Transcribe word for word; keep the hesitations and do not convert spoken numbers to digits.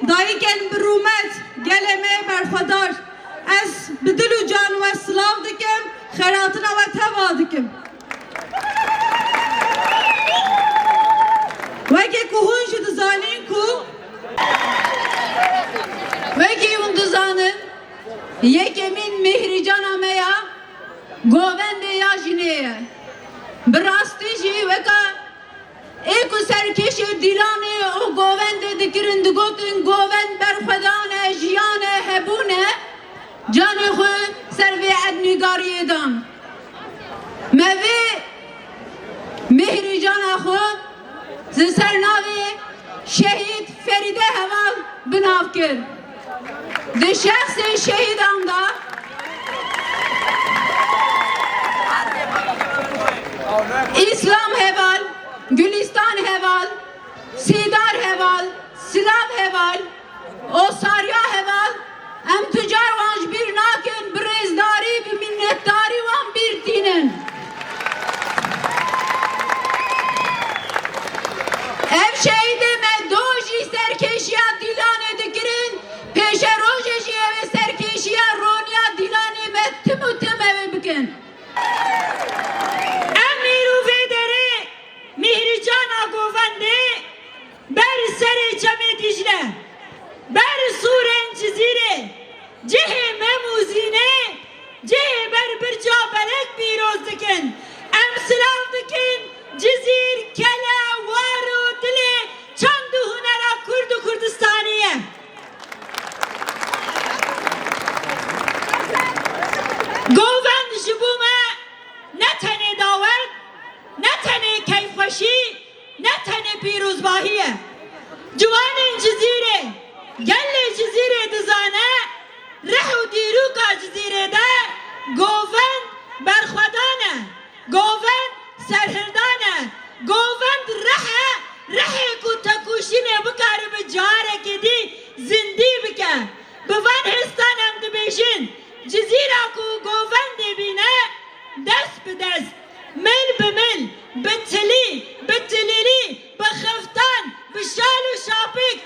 Dayikên bi rûmet, gelê me berxwedar, ez bi dil û can we silav dikim, xeratina we teva dikim. Weke ku hûn jî dizanîn ku, wekî hûn dizanin, yekemîn Mîhrîcana me ya govendê ya jinê ye. Bi rastî jî weka ê ku serkêşê Dîlanê û govendê dikirin, digotin govend berxwedan e, jiyan e, hebûn e, canê xwe ser vê erdnîgariyê dan. Me vê Mîhrîcana xwe ji ser navê Şehîd Ferîde Heval bi nav kir. Di şexsê şehîdan de Îslam Heval, Gulîstan Heval, Sîdar Heval, Silav Heval, Osarya Heval, em tu car wan ji bîr nakin, bi rêzdarî, bi minnetdarî wan bîr tînin. Ev şehîdê me do jî serkêşiya Dîlanê dikirin, pêşerojê jî ew ê serkêşiya roniya Dîlanê me tim û tim ew ê bikin. Em îro vê derê Mîhrîcana govendê ber serê Çemê Dîcle, ber sûrên Cizîrê, cihê Mem û Zînê, cihê ber birca Belek pîroz dikin. Em silav dikin Cizîr, kele, war û dilê çand û hunera Kurd û Kurdistanî ye. Govend ji bo me ne tenê dawet, ne tenê keyfxweşî, ne tenê pîrozbahî ye. Ciwanên Cizîrê, gelê Cizîrê dizane, rih û dîroka Cizîrê de govend berxwedan e, govend serhildan e, govend rih e, rihê ku tekoşînê bikaribe carekê dî zindî bike. Bi van hêstan em dibêjin, Cizîra ku govendê bîne, dest bi dest, mil bi mil, bi tilî, bi tilîlî, bi xiftan, bi şal û şapik,